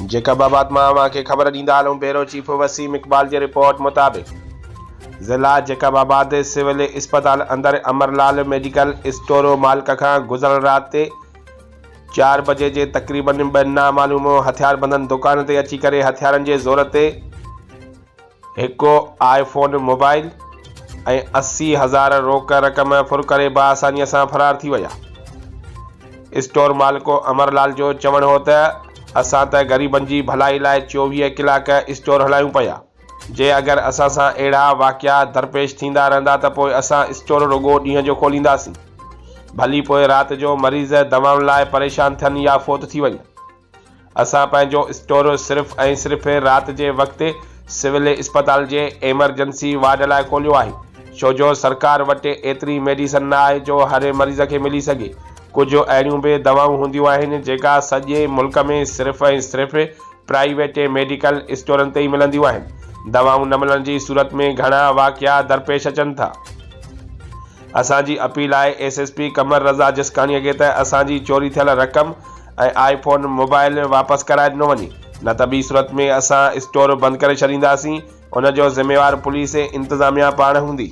Jacob آباد مان اوهان کي خبر ڏيندا هلون بيورو چيف وسيم اقبال جي رپورٽ مطابق ضلع جيڪب آباد سول اسپتال اندر امر لال ميڊيڪل اسٽور مالڪ کان گذريل رات چار بجي جي تقريبن ٻه نامعلوم هٿياربندن دڪان تي اچي ڪري هٿيارن جي زور تي هڪ آء فون موبائل ۽ 80,000 روڪ رقم ڦر ڪري باآسانيء سان فرار ٿي ويا. اسٽور مالڪ امر لال جو چوڻ هو ته اسان ته غريبن جي ڀلائي لاء 24 ڪلاڪ اسٽور هلايون پيا، جي اگر اسان سان اهڙا واقعا درپيش ٿيندا رهندا ته پوء اسان اسٽور رڳو ڏينهن جو کولينداسين، ڀلي پوء رات جو مريض دوائن لاء پريشان ٿين يا فوت ٿي وڃن. اسان پنهنجو اسٽور صرف ۽ صرف رات جي وقت سول اسپتال جي ايمرجنسي وارڊ لاء کوليو آهي ڇو جو سرڪار وٽ ايتري ميڊيسن نه آهي جو هر مريض کي ملي سگهي ڪجهه اهڙيون به دوائون هونديون آهن جيڪا سڄي ملڪ ۾ صرف ۽ صرف پرائيويٽ ميڊيڪل اسٽورن تي ئي ملنديون آهن دوائون نه ملڻ جي صورت ۾ گهڻا واقعا درپيش اچن ٿا. اسان جي اپيل آهي S S P Qamar Raza Jiskani کي ته اسان جي چوري ٿيل رقم ۽ آء فون موبائل واپس ڪرائي ڏنو وڃي نه ته ٻي صورت ۾ اسان اسٽور بند ڪري ڇڏينداسين ان جو ذميوار پوليس انتظاميا پاڻ هوندي.